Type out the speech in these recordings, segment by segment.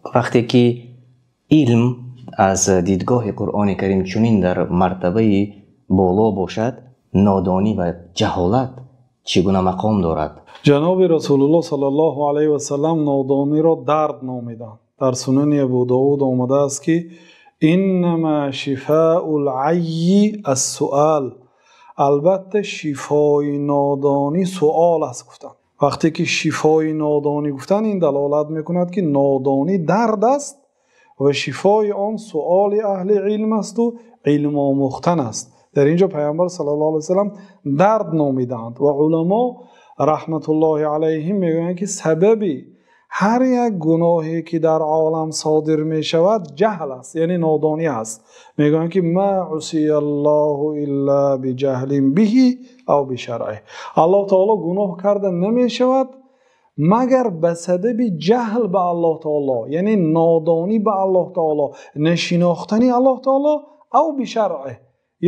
Вақте ки илм аз дидгоҳи Қуръони Карим чунин дар мартабаи боло бошад, нодонӣ ва ҷаҳолат чӣ гуна мақом дорад? Ҷаноби Расулуллоҳ саллаллоҳу алайҳи васаллам нодониро дард номиданд. Дар Сунани Абудовуд омадааст, ки иннама шифоул айй ас-суол. Албатта шифои нодонӣ суол аст, гуфтанд. Вақте ки шифои нодонӣ гуфтанд, ин далолат мекунад, ки нодонӣ дард аст ва шифои он суоли аҳли илм аст ва илм омӯхтан аст. Дар инҷо Паёмбар саллаллоҳу алайҳи васаллам дард номидаанд ва уламо раҳматуллоҳи алайҳим мегӯянд, ки сабаби ҳар як гуноҳе ки дар олам содир мешавад ҷаҳл аст, яъне нодонӣ аст. Мегӯянд, ки ма усияллоҳу илла биҷаҳлин биҳи ав бишаръиҳ. Аллоҳ таъоло гуноҳ карда намешавад магар ба сабаби ҷаҳл ба Аллоҳ таъоло, яъне нодонӣ ба Аллоҳ таъоло, нашинохтани Аллоҳ таъоло, ав бишаръиҳ,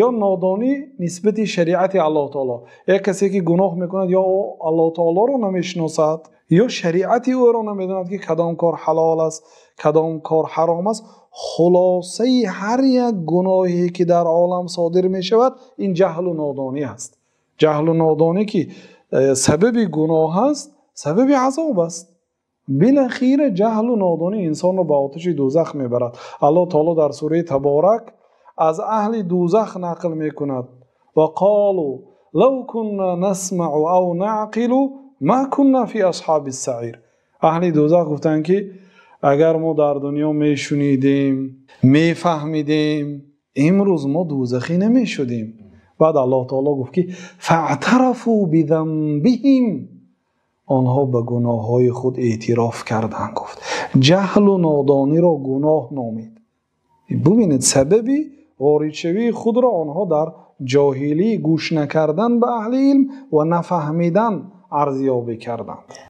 ё нодонӣ нисбат ба шариати Аллоҳ таъоло. Як касе ки гуноҳ мекунад, ё ӯ Аллоҳ таъолоро намешиносад, ё шариати ӯро намедонад, ки кадом кор ҳалол аст, кадом кор ҳаром аст. Хулоса, ҳар як гуноҳе ки дар олам содир мешавад, ин ҷаҳл ва нодонӣ аст. Ҷаҳл ва нодонӣ ки сабаби гуноҳ аст, сабаби азоб аст. Бо охир ҷаҳл ва нодонӣ инсонро ба оташи дӯзах мебарад. Аллоҳ таъоло дар сураи Табарак аз аҳли дӯзах нақл мекунад: ва қолӯ лав кунно насмаъу ав наъқилу мо кунно фӣ асҳобис-саъир. Аҳли дӯзах гуфтанд, ки агар мо дар дунё мешунидем, мефаҳмидем, имрӯз мо дӯзахӣ намешудем. Баъд Аллоҳ таъоло гуфт, ки фаътарафӯ бизанбиҳим. Онҳо ба гуноҳҳои худ эътироф карданд, гуфт. Ҷаҳл ва нодониро гуноҳ номид. Бубинед, сабаби ворид шудани худро онҳо дар ҷоҳилӣ, гӯш накардан ба аҳли илм ва нафаҳмидан арзёбӣ карданд.